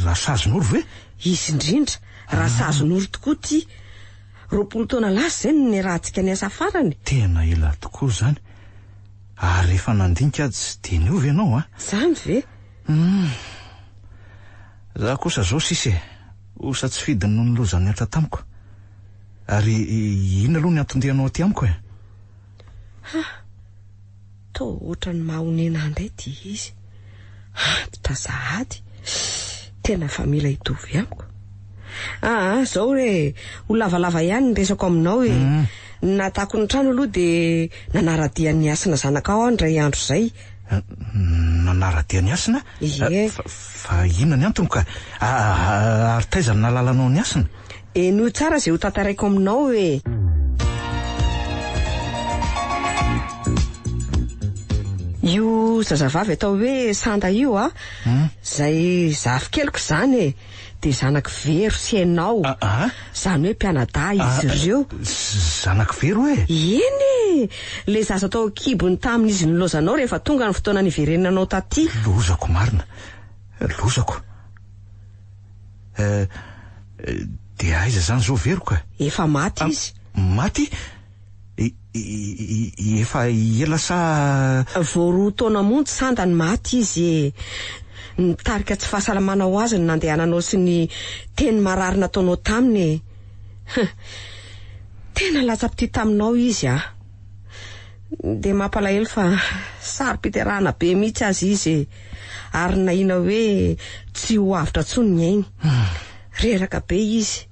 Rasazonoro ve? Izy indrindra, Rasazonoro tokoa ity. 20 taona lasa izay no niarahantsika niasa farany. Tena ela tokoa izany. Ary rehefa nandinika aho tsy dia niova ianao an! Izany ve? Hum. Za kosa izao sisa e. Osa tsy fidiny noho ny loza nihatra tamiko. Ary inona aloha ny anton-dianao aty amiko e? Ha! Toa ohatran'ny mahonena ahy indray ity izy. Antitra sahady. Tena efa mila hitovy amiko. Aa, zao re, ho lavalava ihany ny resako aminao e. Ny nahatako ny trano aloha dia nanara-dia an'i Hasina zanakao aho indray andro izay. Nanara-dia an'i Hasina? Ie. Fa inona ny antony ka? Ary taiza no nahalalanao an'i Hasina? Henoy tsara izay ho tantaraiko aminao e! Io zazavavy atao hoe Sanda io a, izay zafikeliko izany e, dia zanak'i Vero sy ianao, izany hoe mpianadahy izy ireo. Zanak'i Vero e? Eny e! Ilay zaza tao an-kibony tamin'izy nilaozanao rehefa tonga ny fotoana niverenanao taty. Lozako marina, lozako. Eh, dia aiza izany izao Vero ka? Efa maty izy. Maty? Efa ela sa? Vao roa taona monja sanda no maty izy e. Nitarika tsy fahasalamana ho azy ny nandehananao sy ny teny marary nataonao taminy e. Hum. Tena latsa-pitia taminao izy ah. Dia mampalahelo fa saro-piterahana be mihitsy aza izy e. Ary nahiana hoe tsy ho avotra intsony ny ainy. Reraka be izy.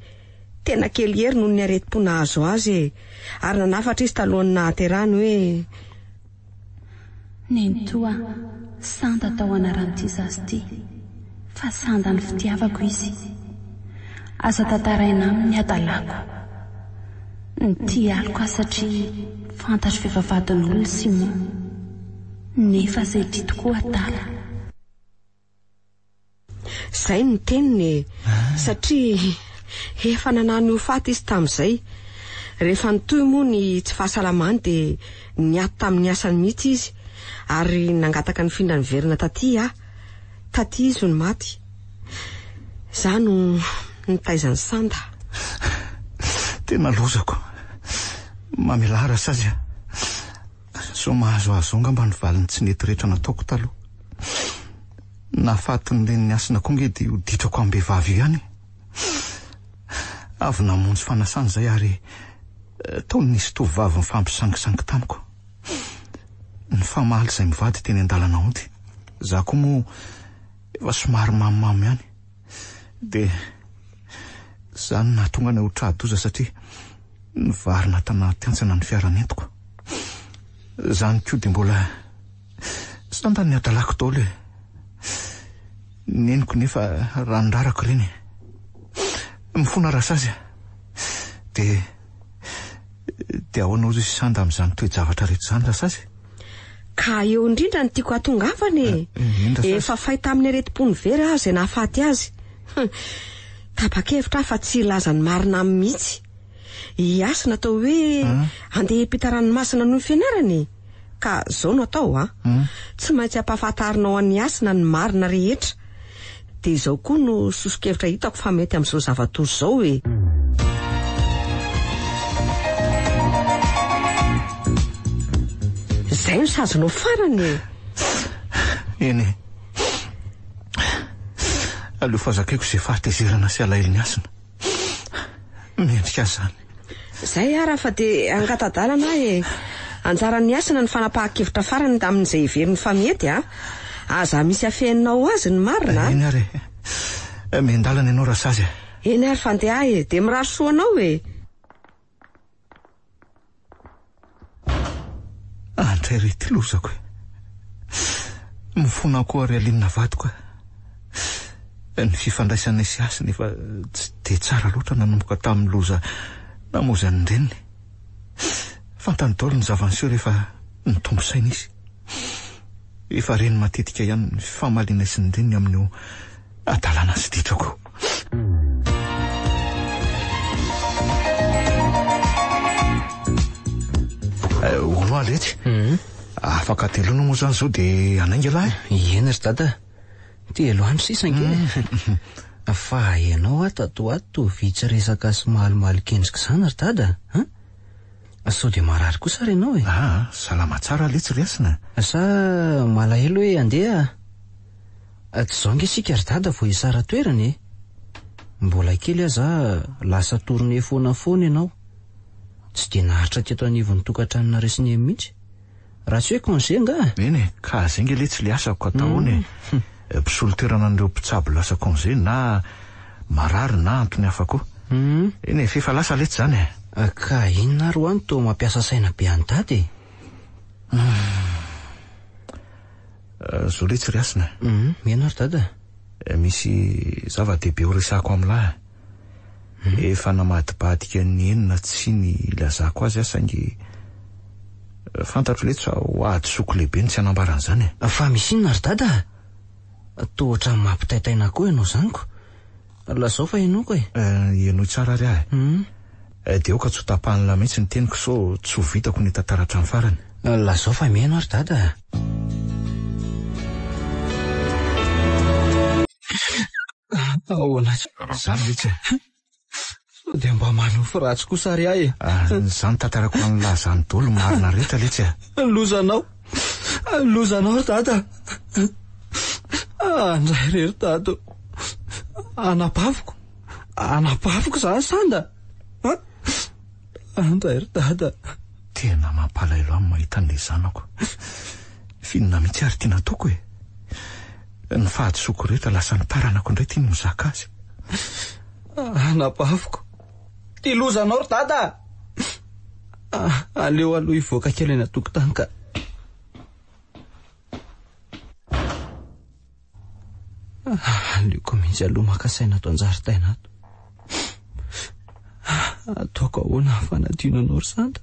Tena kely hery noho ny aretim-po nahazo azy e. Ary nanafatra izy talohan'ny nahaterahany hoe. Nenitoa, sanda tao anaran'ity zaza ity, fa sandan'ny fitiavako izy. Aza tantaraina aminy ny hadalako. Nitia aloka aho satria fantatro f'efa vadin'olona Simon. Nefa izay tia tokoa adala. Izay no teniny e! Satria efa nanano ho faty izy tamin'izay. Rehefa nitohy moa ny tsy fahasalamany dia niato tamin'ny asany mihitsy izy ary nangataka nifindra niverina taty aho. Taty izy no maty. Izaho no nitaiza an'i Sanda. Tena lozako. Mamelà Rasazy a. Sao mahazo azy zao angamba ny valiny tsy nety rehetra nataoko taloha. Nahafaty ny renin'i Hasina koa nge dia io ditrako am-behivavy io ihany e. Avy namonjy fanasana izay ary tao no nisy tovovavy nifampisangisangy tamiko. Nifamaly izay mivady teny an-dalana hody. Za koa moa efa somary mamomamo ihany. Dia izany no nahatonga anay ho tra-doza satria nivarina tanaty hantsana ny fiara nentiko. Izany koa dia mbola sandan'ny hadalako daholo e. Neniko nefa raha nirarako ireny e. Mifona rasazy a. Dia dia ahoana hozy sanda amin'izany toe-javatra rehetra izany rasazy? Ka eo indrindra no tiako hahatongavana e. Efa fay tamin'ny aretim-pon'i Vera aho izay nahafaty azy. Tapa-kevitra aho fa tsy hilaza ny marina aminy mihitsy. I Hasina atao hoe handeha hiampita ranomasina noho ny fianarana e. Ka zao no atao a. Tsy maintsy ampahafantarinao an'i Hasina ny marina rehetra. Dia izao koa no soso-kevitra hitako fa mety amin'izao zava-doza izao e. Izay no sazinao farany e. Eny e. Aleo fa zakaiko izay fahatezerana sy alahelon'i Hasina. Mendrika azy izany. Izay ara fa dia angata-dalana aho e. Anjaran'i Hasina ny fanapahan-kevitra farany amin'izay heveriny fa mety a. Aza misy afeninao ho azy ny marina a. Eny ary e. Miandalana ianao Rasazy a. Eny ary fa andeha aho e. Dia mirary soa anao e. Andray ry ity lozako e. Mifona koa ry Aline vadiko a. Ny fifandraisanay sy Hasina efa tsy dia tsara loatra nanomboka tamin'ny loza namoizany ny reniny. Fantany daholo ny zava-niseho rehefa nitombo saina izy. Efa reny matetika ihany ny fifamalianay sy ny reniny amin'io hadalana sy ditrako io. Eh, hono aho letsy. Mhm. Afaka telo andro moa izany izao dia hanainga lahy? Eny ry dada. Telo andro sisa ange. Mhm. Fa ianao aho tato ho ato toa vitsy resaka sy malomaloka endrika izany ry dada a? Sao dia marary kosa ary ianao e? Aa, salama tsara letsy ry Hasina. Sa malahelo hoe handeha? Tsy izao ange isika ry dada vao hisara-toerana e! Mbola kely aza lasa tournée foana foana ianao. Tsy dia naharitra teto anivon'ny tokantranonareo sy Neny mihitsy. Raha tsy hoe congé angaha? Eny e, ka zay nge letsy le asako ka atahoana e. Mpisolo toerana an'ireo mpitsabo lasa congé na marary na antony hafa koa. Eny e, f'efa lasa letsy zany e. Ka inona ary hoa no toa mampiasa saina be an'i dada e? Zao letsy ry Hasina. Mihaino ary dada. Misy zava-dehibe ho resahako amin'lah. Efa namadibadika ny enina tsy ny ilazako azy aho saingy fantatro letsy fa ho hadisoako lehibe ny tsy hanambara an'izany e. Fa misy inona ry dada a? Toa ohatran'ny mampitaintaina koa ianao izany ko. Lazao fa henoiko e. Henoy tsara ary aho e. Dia aoka tsy ho tapahan'lah mihitsy ny teniko sao tsy ho vitako ny hitantara hatramin'ny farany. Lazao fa mihaino ary dada a. Ahoana Izany ve tsy Sao dia mba manofy ratsy kosa ary ahy e. Ah, izany tantarako an'lah izany daholo ny marina rehetra letsy a. Lozanao. Lozanao ry dada. Andray re ry dada. Anabaviko. Anabaviko izany sanda. Andray ry dada. Tena mampalahelo ahy ny mahita an'ilay zanako. F'inona mihitsy ary ity nataoko e? Ny fahadisoako rehetra lasa ny taranako indray ity no mizaka azy. Anabaviko. Ty lozanao ry dada a! Aleo aloha hivoaka kely any an-tokotany ka. Aleoko mihitsy aloha maka saina ato an-jaridaina ato. Ataoko ahoana ny fanadino anao ry Santa?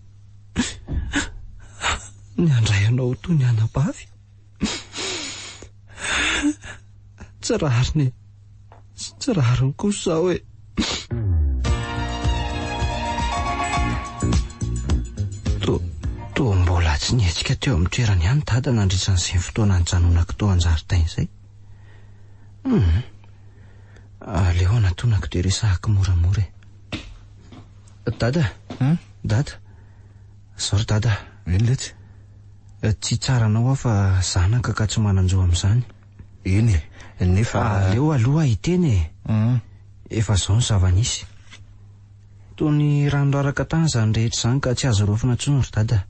Ny handray anao ho toy ny anabavy? Tsy rariny e. Tsy rariny kosa izao e. Toa, toa mbola tsy nihetsika teo amin'ny toerany ihany Dada nandritra an'izay fotoana nijanonako tao an-jaridaina izay. Hum. Aleo anatonako dia resahako moramora e. Dada. Hum? Dada. Zao ry Dada. Eny letsy. Tsy hitsara anao aho fa zanaka ka tsy manan-jo amin'izany. Eny e, nefa. Aleo aloha hiteny e. Efa izao ny zava-nisy. Toy ny rano raraka tany izany rehetra izany ka tsy azo raofina intsony ry Dada.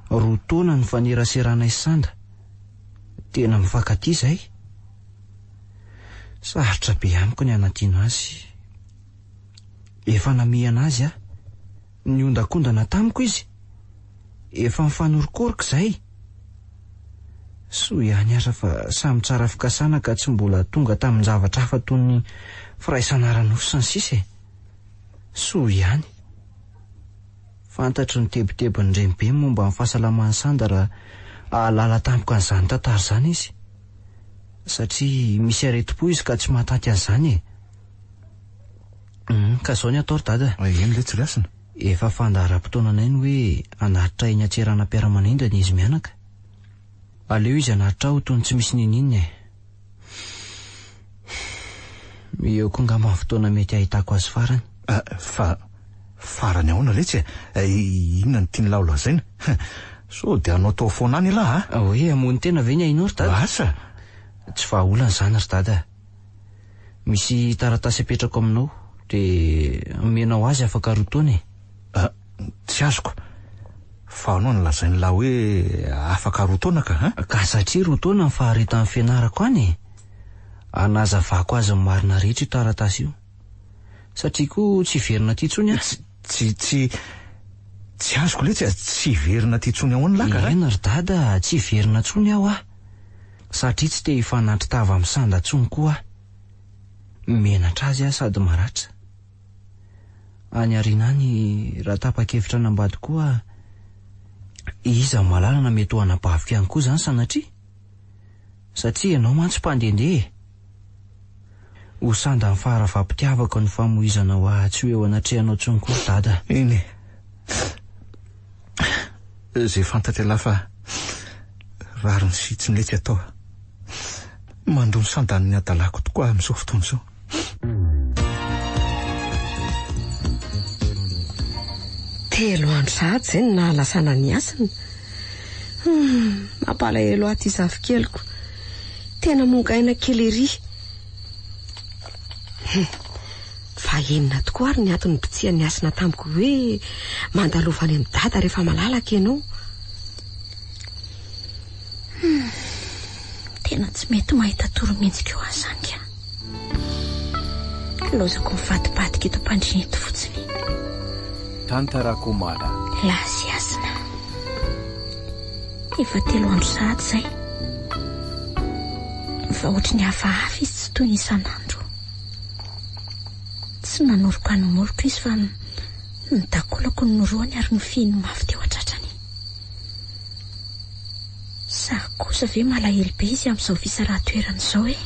Roa taona nifaneraseranay sy Sanda. Tena mifankatia izahay. Sarotra be amiko ny hanadino azy. Efa namihana azy aho. Niondakondana tamiko izy. Efa nifanorokoroka izahay. Soa ihany aza fa samy tsara fikasana ka tsy mbola tonga tamin-javatra hafa toy ny firaisana ara-nofo sy ny sisa e. Soa ihany. Fantatro ny tebitebin'ny renibeny momba ny fahasalaman'i Sanda raha hahalala tampoka an'izany tantara izany izy. Satria misy aretim-po izy ka tsy mahatanty an'izany e. Ka izao ny atao ry dada. Eny letsy ry Hasina. Efa fandaharam-potoananay ny hoe hanatitra eny an-tseranam-piaramanidina izy mianaka. Aleo izy hanatitra aho toy ny tsy misy n'inon'inona e. Eo koa angamba ny fotoana mety hahitako azy farany. Fa farany ahoana letsy e? Inona no tian'lah ho lazaina? Sao dia hanao tao foana any ialahy a? Hoe hamono tena ve ny ahinao ry dada? Asa! Tsy vahaolana izany ry dada a! Misy taratasy apetrako aminao dia omenao azy afaka roa taona e! Tsy azoko. Fa ahoana no lazain'lah hoe afaka roa taona ka a? Ka satria roa taona ny faharetan'ny fianarako any e! Hanazavako azy ny marina rehetra io taratasy io. Satria koa tsy hiverina aty intsony aho. Tsy, tsy, tsy azoko letsy a! Tsy hiverina aty intsony ahoana lah ka? Eny ry dada a, tsy hiverina intsony aho ah! Satria tsy te hifanatri-tava amin'i Sanda intsony koa aho. Menatra azy aho sady maratra. Any aoriana any, raha tapa-kevitra hanambady koa aho, iza no mahalala na mety ho anabaviko ihany koa izany sanatria? Satria ianao mantsy mpandehandeha e! Ho sandan'ny faharavam-pitiavako ny famoizanao ahy tsy ho eo anatrehanao intsony koa ry Dada. Eny e. Izay fantatr'ialahy fa rariny sy hitsiny letsy atao. Mandoa ny sandan'ny hadalako tokoa aho amin'izao fotoana izao. Telo andro sahady izay no nahalasana an'i Hasina. Hum, mampalahelo ahy ity zafikeliko. Tena mongaina kely ery. Hum, fa inona tokoa ary ny antony nibitsihan'i Hasina tamiko hoe mandalova any amin'i Dada rehefa malalaka ianao? Hum, tena tsy mety mahita tory mihitsy koa aho izany ka. Laozako mivadibadika eto am-pandriana eto fotsiny. Tantarakomana. Lahy sy hasina. Efa telo andro sahady izay. Fa ohatry ny hafahafa izy tsy toy ny isan'andro. Tsy nanoroka ny molotro izy fa ny takolako no norohany ary nofihiny mafy teo an-tratrany. Sa kosa ve malahelo be izy amin'izao fisarahan-toerana izao e?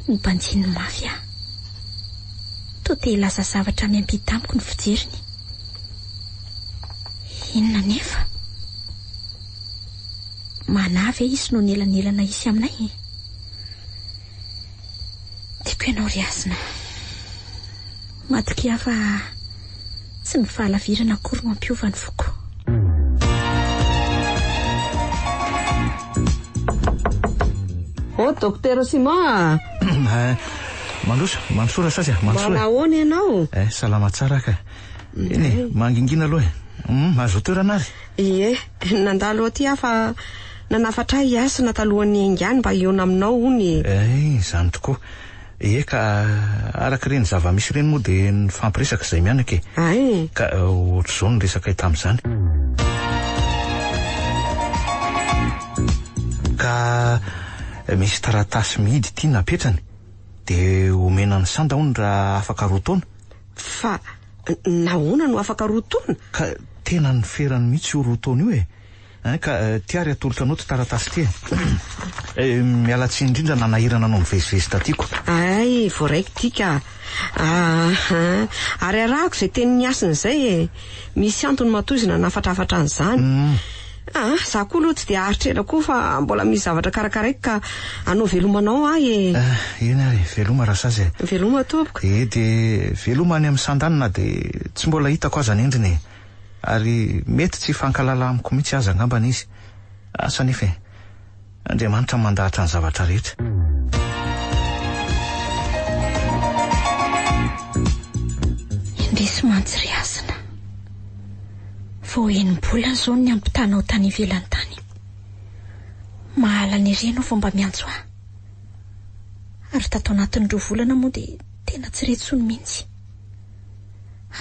Nobanjininy mafy aho. Toa te hilaza zavatra miampita amiko ny fijeriny. Inona anefa? Manahy ve izy noho ny elanelana hisy aminay e? Tiako ianao ry Hasina. Matokia fa tsy ny fahalavirana akory no hampiova ny foko. Oh, Docteur Simon ah! Eh, mandroso, mandrosoa Rasazy a, mandrosoa. Manahoana ianao? Eh, salama tsara ka. Eny e, mangingina aloha e. Hmm, mahazo toerana ary. Ie, nandalo aty aho fa nanafatra ahy i Hasina talohan'ny hiaingàny mba hihaona aminao hono e. Eh, izany tokoa. Ie ka, araka ireny zava-misy ireny moa dia nifampiresaka izahay mianaka e. Ay. Ka ohatr'izao ny resakay tamin'izany. Ka misy taratasy mihidy ity napetrany, dia omena an'i Sanda hono raha afaka roa taona. Fa nahoana no afaka roa taona? Ka tena noferany mihitsy io roa taona io e. Hein ka ty ary atolotra anao ty taratasy ty e. Miala tsiny indrindra nanahirana anao mivezivezy taty ko. Hay, voaraiko ty ka. Aha, ary arahako izay tenin'i Hasina izay e. Misy antony matoa izy nanafatrafatra an'izany. Ah, za koa aloha tsy dia haharitra ela koa fa mbola misy zavatra karakaraiko ka anao veloma anao ahy e. Eny ary, veloma Rasazy e. Veloma tompoko. Ee, dia veloma any amin'ny sandany na dia tsy mbola hitako aza ny endriny e. Ary mety tsy hifankahalala amiko mihitsy aza angambany izy. Asa anefa e. Andriamanitra mandahatra ny zavatra rehetra. Indrisy mantsy ry Hasina. Vao enim-bolana izao no niampitanao tany ivelany tany. Mahalana ery ianao vao mba miantso ahy. Ary tato anatin'ny roa volana moa dia tena tsy re intsony mihitsy.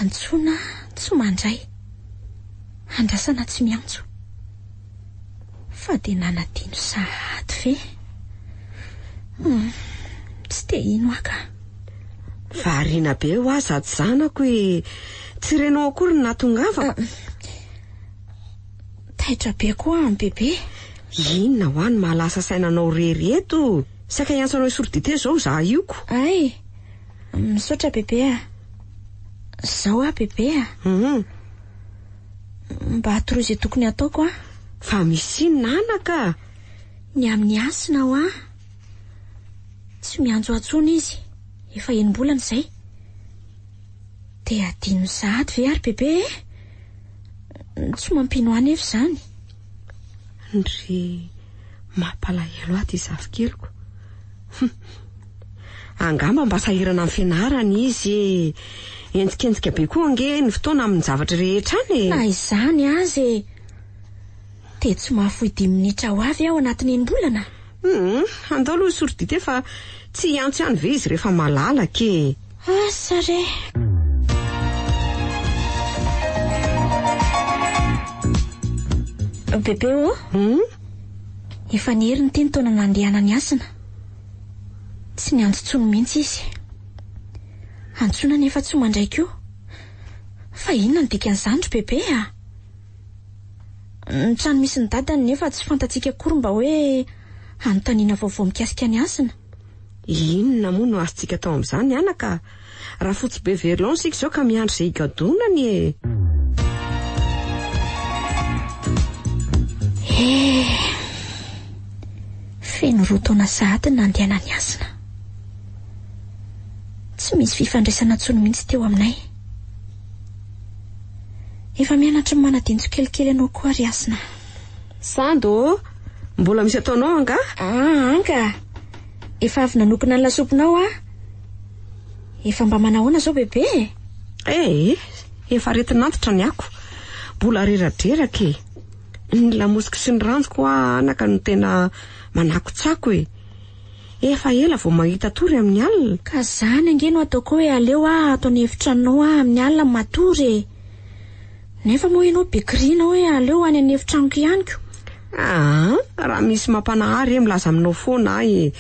Antsoina tsy mandray. Andrasana tsy miantso. Fa dia nanadino sahady ve? Hum, tsy te hino aho ka. Variana be hoa sady zanako e. Tsy renao akory ny nahatongavako. Taitra be koa aho bebe. Inona hoa no mahalasa saina anao irery eto? Saika hiantso anao hisoro dite izao izaho io ko. Ay, misaotra bebe a. Zao aho bebe a. Hum. Mba atoroy izay tokony hataoko aho. Fa misy inona anaka? Ny amin'ny hasina hoa. Tsy miantso ahy intsony izy. Efa enim-bolana izay. Dia hadinony sahady ve ary bebe e? Tsy mampino ahy nefa izany. Ndry, mampalahelo ahy ity zafikeliko. Hum. Angamba mba sahirana amin'ny fianarana izy e. Henjikenjika be koa ange ny fotoana amin'ny zavatra rehetra any e. Na izany aza e. Dia tsy mahafoy dimy minitra ho avy aho anatin'ny enim-bolana? Hum, andao aloha hisotro dite fa tsy hiantso ihany ve izy rehefa malalaka e. Asa re. Bebe ô. Hum? Efa niheriny ity ny taona nandehanany hasina. Tsy niantso intsony mihitsy izy. Antsoina nefa tsy mandray koa. Fa inona no dikan'izany ry bebe a? Ny trano misy ny dadany nefa tsy fantatsika akory mba hoe hanontaniana vaovao mikasika ny hasina. Inona moa no azontsika atao amin'izany anaka? Rafotsy be verlan isika izao ka miandry izay higadonany e! Eh! Feno roa taona sahady ny nandehanan'i Hasina. Tsy misy fifandraisana intsony mihitsy teo aminay. Efa mianatra ny manadino tsikelikely ianao koa ry Hasina. Sando ô! Mbola misy ataonao angaha? Ah, anka! Efa avy nanokona ny lasopinao aho. Efa mba manahoana izao bebe e? Eh, efa aretin'antitra ny ako. Mbola reradreraka e. Ny lamosiko sy ny ranjoko hoa anaka no tena manakotsako e. Efa ela vao mahita tory amin'ny alina. Ka zany ange no ataoko hoe aleo aho ato an'efitranonao aho amin'ny alina matory e. Nefa moa ianao be kirina hoe aleo any an'efitranoko ihany ko. Aa, raha misy mampanahy re milaza aminao foana aho e.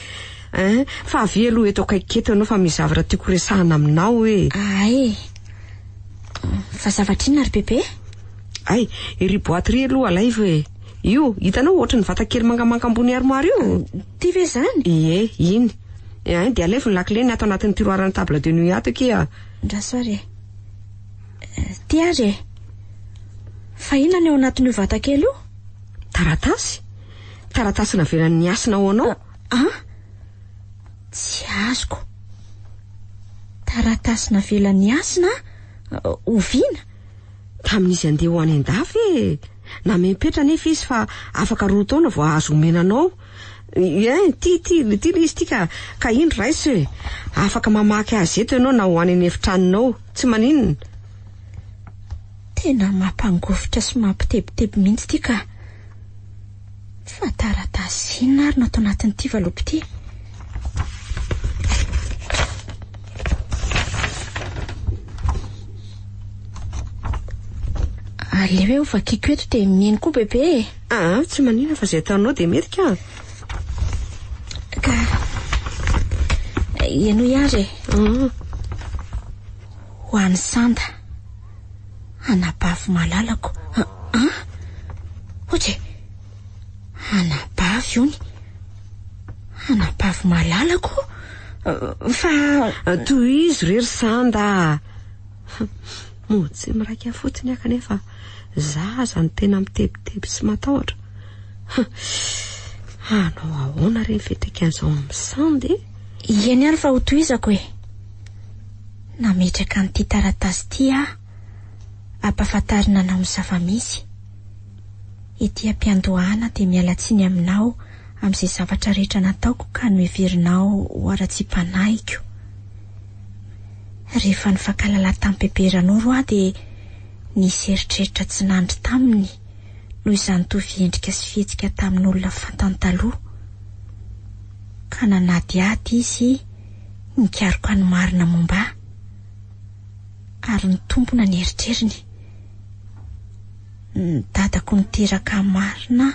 Ein, fa avia aloha eto akaiky eto ianao fa misy zavatra tiako resahana aminao e. Ay, fa zavatra inona ry bebe? Ay, iry boaty iry aloha alaivo e. Io, hitanao ohatry ny vatakely mangamanga ambony armoire io? Ty ve izany? Ie, iny. Ein, dia alaivo ny lakile-ny ato anatin'ny tiroiran'ny table de nuit ato akia. Ndraso ary e. Ty ary e. Fa inona ny ao anatin'io vatakely io? Taratasy? Taratasy navelan'ny Hasina ho anao? An? Tsy azoko. Taratasy navelan'ny Hasina? Oviana? Tamin'izy handeha ho any an-dafy e! Namem-petra anefa izy fa afaka roa taona vao azo omena anao. Ein, ty, ty, ty ilay izy ty ka, ka indro raiso e! Afaka mamaky azy eto ianao na ho any an'efitranonao. Tsy maninona. Tena mampangovitra sy mampitebiteby mihitsy ity ka. Fa taratasy inona ary no ato anatin'ity valopy ity? Aleo hoe hovakiko eto dia mino koa bebe e. Ah, tsy maninona fa izay ataonao dia mety ka. Ka henoy ary e. Ah. Ho an'i Sanda. Anabavy malalako. Ah, Ohatry e. Anabavy ony. Anabavy malalako? Fa... Tohizo re ry Sanda a! Mody tsy miraika fotsiny aho kanefa za aza no tena mitebiteby sy matahotra. Hanao ahoana re ny fiantraikan'izao amin'i Sanda e? Eny ary fa hotohizako e! Nametraka an'ity taratasy ity aho hampahafantarina anao ny zava-misy. Ety am-piandohana dia miala tsiny aminao amin'izay zavatra rehetra nataoko ka noheverinao ho haratsiam-panahiko. Rehefa nifankahalala tamin'i Bebe Ranoro aho dia nisy eritreritra tsy nandry taminy noho izany nitovy endrika sy fihetsika tamin'olona fantany taloha. Ka nanadihady izy nikaroka ny marina momba ahy ary nitombina ny eritreriny. Ny dadako niteraka ahy marina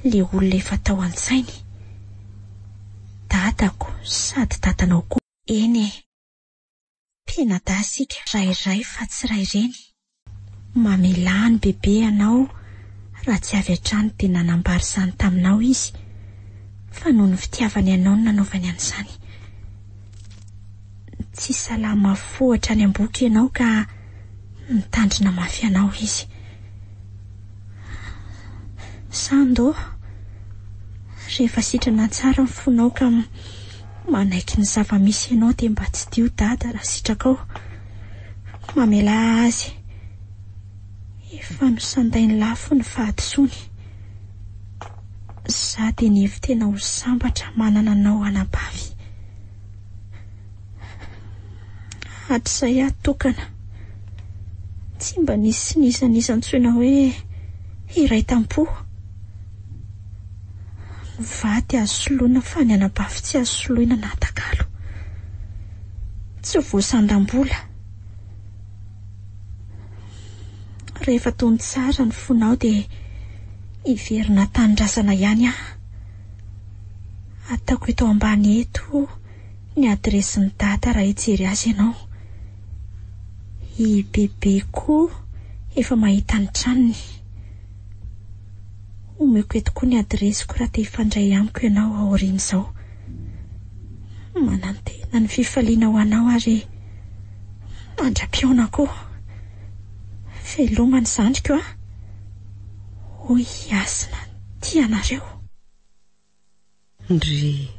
le olona efa tao an-tsainy. Dadako sady dadanao koa. Eny e. Mpianadahy isika, ray ray fa tsy ray reny. Mamelà an'i Bebe ianao raha tsy avy hatrany dia nanambara izany taminao izy fa noho ny fitiavany anao no nanaovany an'izany. tsy salama fo hatrany am-boky ianao ka mitandrina mafy anao izy. Sando, rehefa sitrana tsara ny fonao ka manaiky ny zava-misy ianao dia mba tsidiho Dada raha sitrakao. Mamelà azy. Efa nosandainy lafo ny fahadisoany. Za dia nihevi-tena ho sambatra manana anao anabavy. Hatrizay aho tokana. Tsy mba nisy n'iza n'iza antsoina hoe iray tampo. Ny vady azo soloina fa ny anabavy tsy azo soloina na atakalo. Tsy voasandam-bola. Rehefa tony tsara ny fonao dia hiverina an-tanindrazana ihany aho. Ataoko eto ambany eto ny adiresin'i Dada raha hijery azy ianao. I Bebe koa efa mahita ny tranony. Omeko eto koa ny adiresiko raha te hifandray amiko ianao aorian'izao. Manantena ny fifaliana ho anao ary mandra-pihaona koa. Veloma ny zandriko a! Hoy i Hasina tia anareo. Ndry.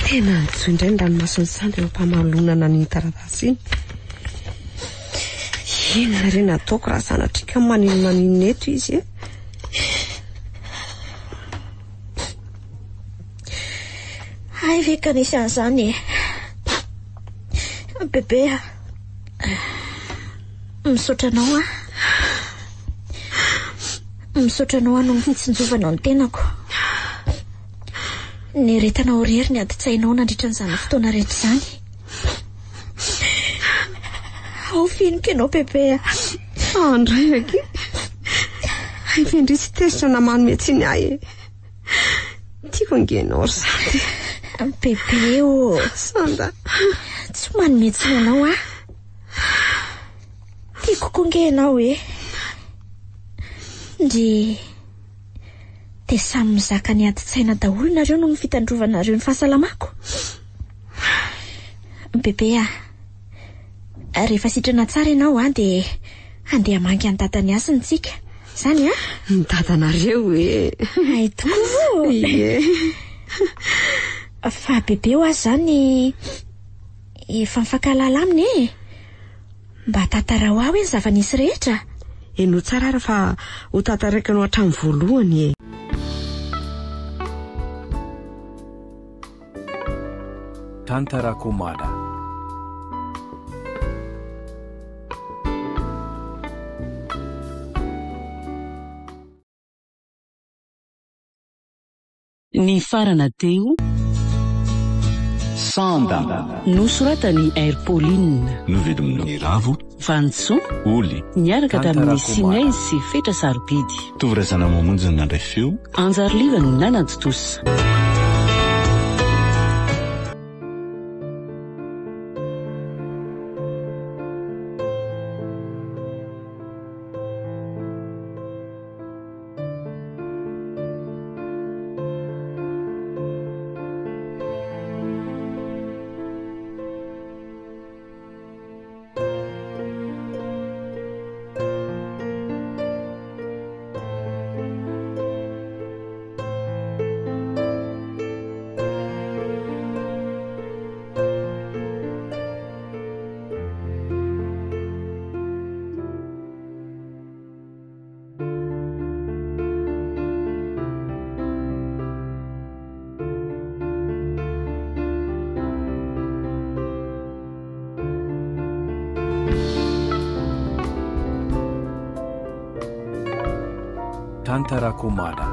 Tena nijohy indray ny ranomason'i Sandra eo am-pamalonana an'iny taratasy iny. Inona re no ataoko raha sanatria ka maninomaninona eto izy e? Hay ve ka nisy an'izany e? Bebe a. Misaotra anao aho. Misaotra anao aho noho ny fitsinjovanao ny tenako. Nieretanao irery ny adin-tsainao nandritra an'izany fotoana rehetra izany. Ao finiko ianao bebe a. Andray aky. Hay ve ndry tsy tezitra na manome tsiny ahy e. Tiako ange ianao ry Sanda e. Bebe ô. Sanda. Tsy manome tsiny anao aho. Tiako koa nge ianao e. Ndry. Dia samy mizaka ny adin-tsaina daholo nareo noho ny fitandrovanareo ny fahasalamako. Bebe a. Rehefa sitrana tsara ianao an dia handeha hamangy an'i dadan'i Hasina isika. Izany an? Ny dadanareo e. Hay tokoa. Ie. Fa bebe ho azy izany efa mifankahalala aminy e. Mba tantarao ahy hoe ny zava-nisy rehetra. Henoy tsara ary fa ho tantaraiko anao hatramin'ny voalohany e. Tantara Komada. Nifarana teo. Sanda. Nosoratan'i R. Pauline. Novelomin'i Ravo. Vanintsoa. Oly. Niaraka tamin'i Sinezy sy Fetra Sarobidy. Tovo Razanamamonjy no nandray feo. Anjariliva no nanatontosa. Tantara Komada.